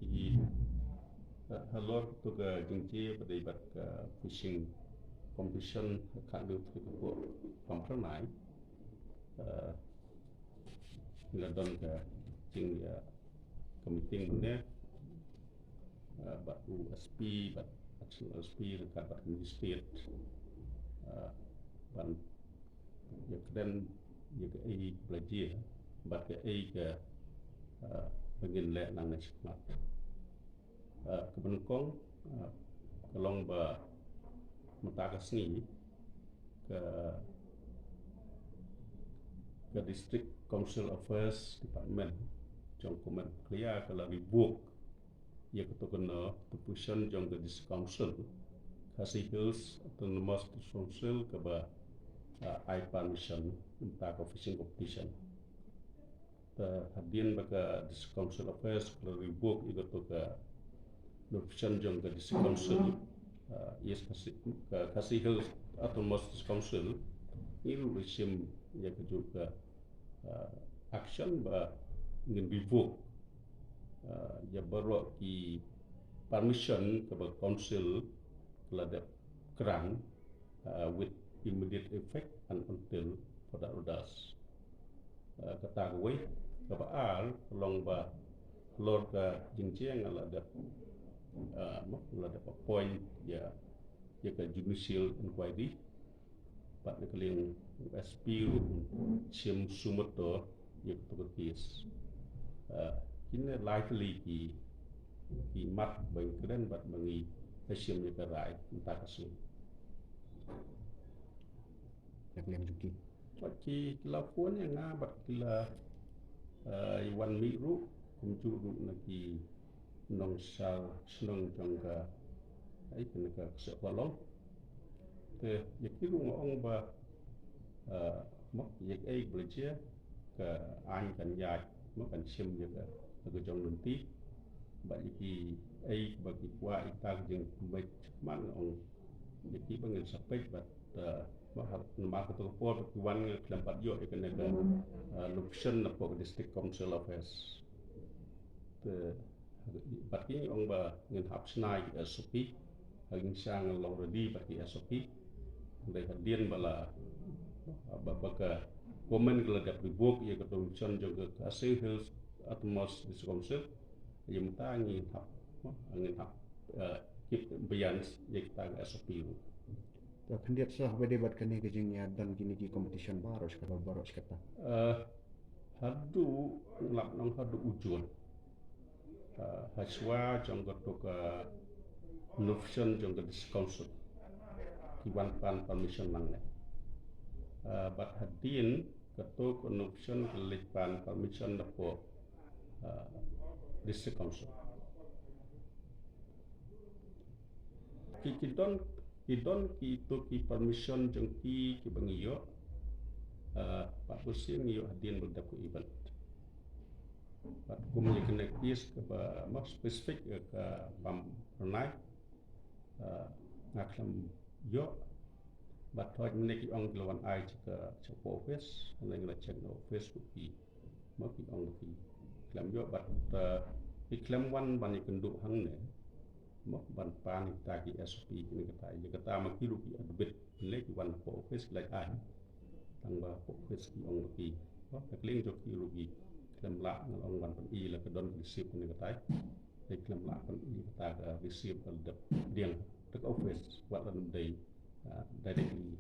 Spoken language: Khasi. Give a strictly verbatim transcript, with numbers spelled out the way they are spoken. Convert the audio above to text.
I, eh, halor tu ka jingjia ba dei bad ka fishing competition ka lut ka pok pam pernai. Eh, nga don ka jing ya ka meeting ne, eh, bad u S P, bad additional S P, ryngkat bad magistrate. Eh, ban ya kren ya ka ei blajia, bad ka ei ka, eh, ba ngin leh lang ne shikmat. Eh, ka banyngkong, eh, ka long ba mynta ka sngi ka, ka District Council Affairs Department jong ka Met Clear ka la revoke ya ka token, uh, position jong ka District Council, Khasi Hills Autonomous District Council, kaba, uh, ai permission mynta ka fishing competition. Te hadien ba ka District Council Affairs ka la revoke ya ka token position jong ka District Council, uh, yes, Khasi, ka Khasi Hills Autonomous District Council, ngi ruh la shim ya ka juh ka, uh, action ba ngin revoke, uh, ya baroh ki permission kaba council ka la dep grant, uh, with immediate effect and until further orders. Uh, kata kawei, kaba ar ka long ba halor ka jingjia nga la dep, uh, mo, la dep appoint ya, ya ka judicial inquiry. Bad na ka liang u S P ruh un shim sumato ya ka token case. Uh, kine lai tylli ki, ki mat ba ngi kren bad ba ngi shim ya ka rai mynta ka sngi. Ïa ka liang jong ki. Bad ki, ki la phone ïa nga bad ki la, eh, ïa wan mih ruh, kumjuh ruh na ki nongshad shnong jong ka, ai, kane ka kseh Phalong. Te ïa ki ruh nga ong ba, eh, mo, ïa kaei ba la jia, ka aiñ kan ïaid, mo, kan shim ïa ka, ka jong lynti. Bad ïa kiei ba ki kwah ïa ka jingmut, man nga ong ïa ki ba ngin sa peit bad, eh, ba ha, namar kato ka por ba ki wan nga khlem pat ïoh ïa kane ka, eh, notification napoh ka District Council Office. Te, bad ki ong ba ngin hap shna ïa ki S O P, ha ngin shang long ready bad ki S O P. Dei hadien ba la, ba, ba ka government ka la dep revoke ïa ka notification jong ka Khasi Hills Autonomous District Council. Ïa mynta ngin hap, ngin hap, eh, keep abeyance ïa kita ka S O P ruh. Te khyndiat shuwa ba dei bad kane ka jingïadon kine ki competition baroh shi katta, baroh shi katta. Eh, haduh, lap nong haduh u Jun. Eh, ha shuwa jong kato ka notification jong ka District Council ki wan pan permission nangne. Eh, bad hadien kato ka notification ka leit pan permission napoh, eh, District Council. Ki, ki don, ki don kito ki permission jong ki, kiba ngi ïoh. Eh, pat bunsien ngi ïoh hadien ba dep ka event. Bad kum ïa kane ka case kaba mo specific ïa ka Pam Ranai, eh, nga khlem ïoh. Bad hooid mynne ki ong ki la wan ai sha ka, sha ka office, nga la check na office ruh ki, mo ki ong ki khlem ïoh bad, eh, ki khlem wan ban ïakynduh hangne, mo ban pan ïa kita ki S O P kine kita, ïa kata ma ki ruh ki admit, lei ki wan hapoh office ki la ai. Tang ba hapoh office ki ong ba ki, mo, na ka liang jong ki ruh ki khlem lah, nga la ong ban pyni la ka don ka receipt kane katai. Te khlem lah pyni kata ka receipt ka la dep pdiang da ka office, wat la dei, ah, directly